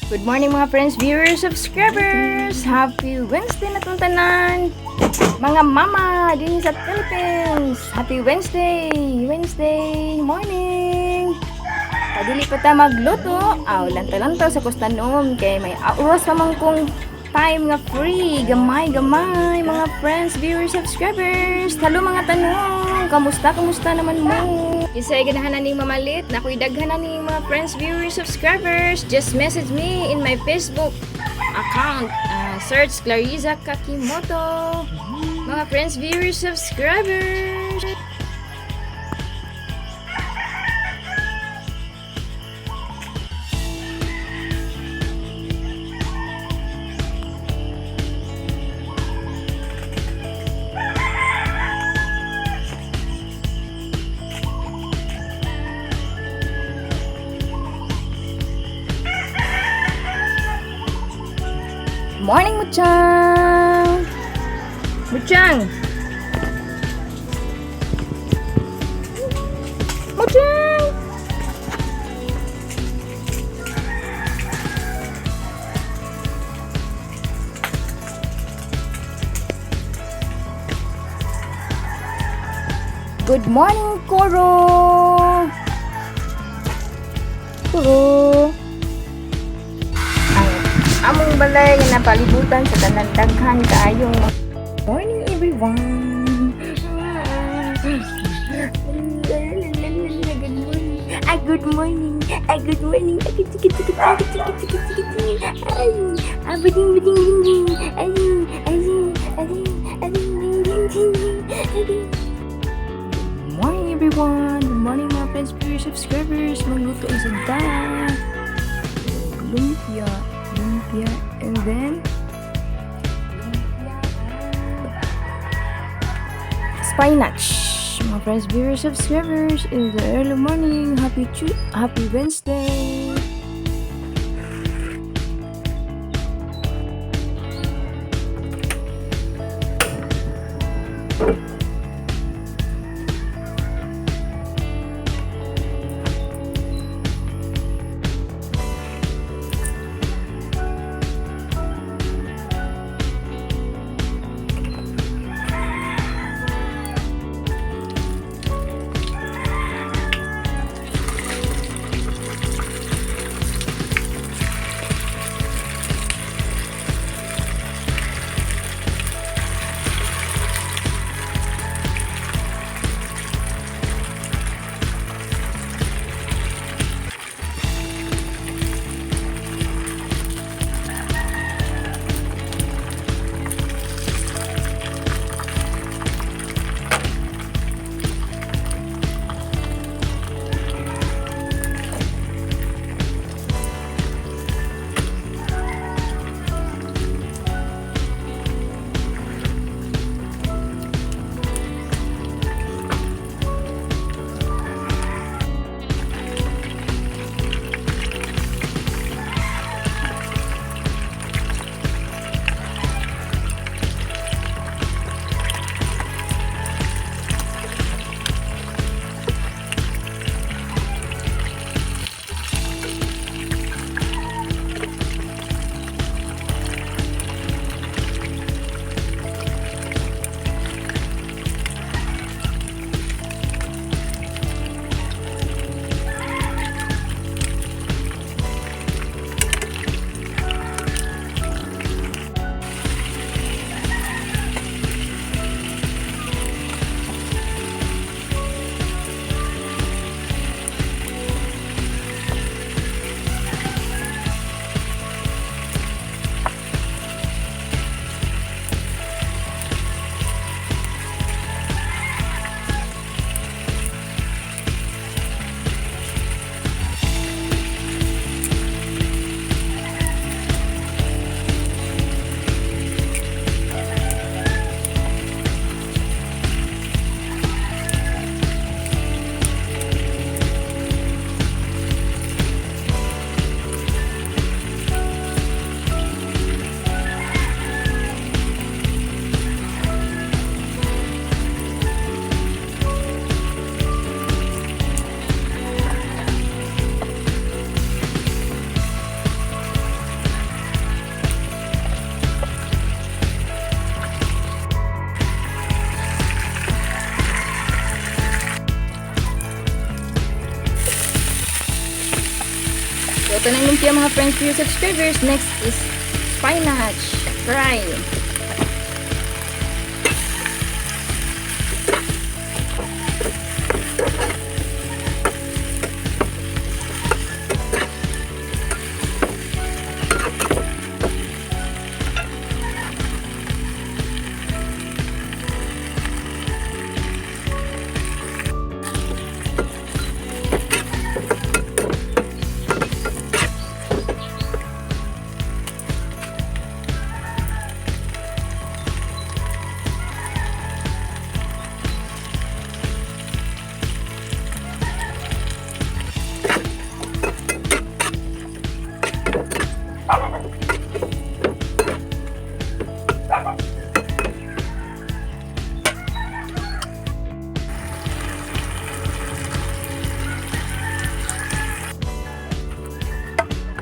Good morning, mga friends, viewers, subscribers! Happy Wednesday na itong tanan! Mga mama din sa Philippines! Happy Wednesday! Wednesday morning! Padili pa ta magluto. Aw, lantaw-lantaw sa kustanom kay may oras pa man kong time nga free. Gamay, gamay, mga friends, viewers, subscribers. Hello, mga tanong. Kamusta, kamusta naman mo? Isay ganahan na ning mamalit. Nakoy daghan na ning mga friends, viewers, subscribers. Just message me in my Facebook account. Search Clariza Kakimoto. Mga friends, viewers, subscribers. Morning, Muchang! Muchang! Muchang! Good morning, Koro! Koro! Ang among balay nga napalibutan sa tanan daghan kaayong morning, everyone. Good morning. Ah, good morning. Ah, good morning. Ah, good, good, good, good, good, good, good, good. Ay, ah, bading, bading, bading. Ay, ay, ay, ay, ding, ding, ding, ding. Ay, ding. Good morning, everyone. Good morning, mga friends, viewers, subscribers. Magluto ang santa. Lumpia, lumpia, and then lumpia at spinach. Mga friends, viewers, subscribers, in the early morning, happy Wednesday. Luto ng lumpia, mga friends, viewers, subscribers. Next is spinach fry.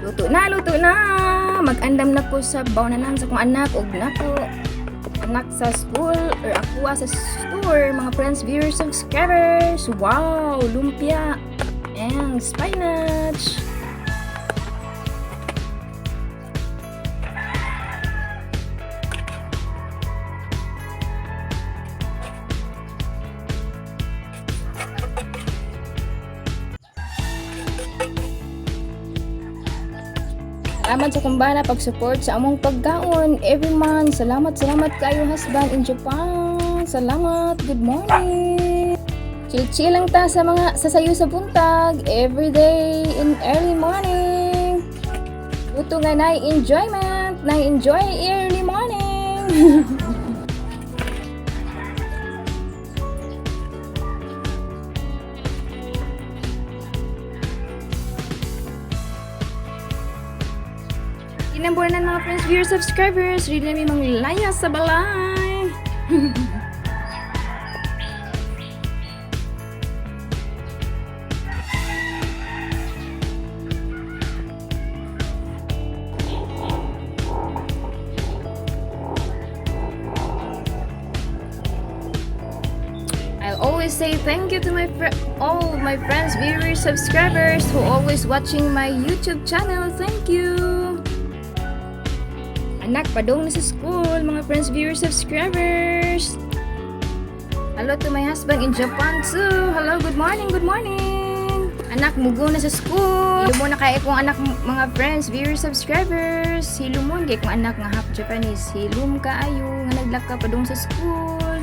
Luto na, luto na! Mag-andam na ko sa bawnanan sa kong anak og nako. Anak sa school or ako sa store, mga friends, viewers, subscribers. Wow, lumpia and spinach. Salamat sa kumbana pag-support sa among pagkaon every month. Salamat, salamat kayo, husband in Japan. Salamat. Good morning. Chill-chill lang ta sa mga sasayo sa buntag every day in early morning. Luto nga na enjoyment, na enjoy early morning. Kinambulan ng mga friends, viewers, subscribers. Ready na may mga layas sa balay. I'll always say thank you to my all my friends, viewers, subscribers who always watching my YouTube channel. Thank you. Anak, padong na sa school, mga friends, viewers, subscribers. Hello to my husband in Japan too. Hello, good morning, good morning. Anak, mugo na sa school. Hilumon na kay akong anak, mga friends, viewers, subscribers. Hilumon kay akong anak nga half Japanese. Hilum kaayo nga naglaka padong sa school.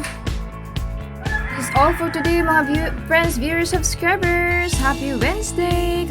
This is all for today, mga friends, viewers, subscribers. Happy Wednesday!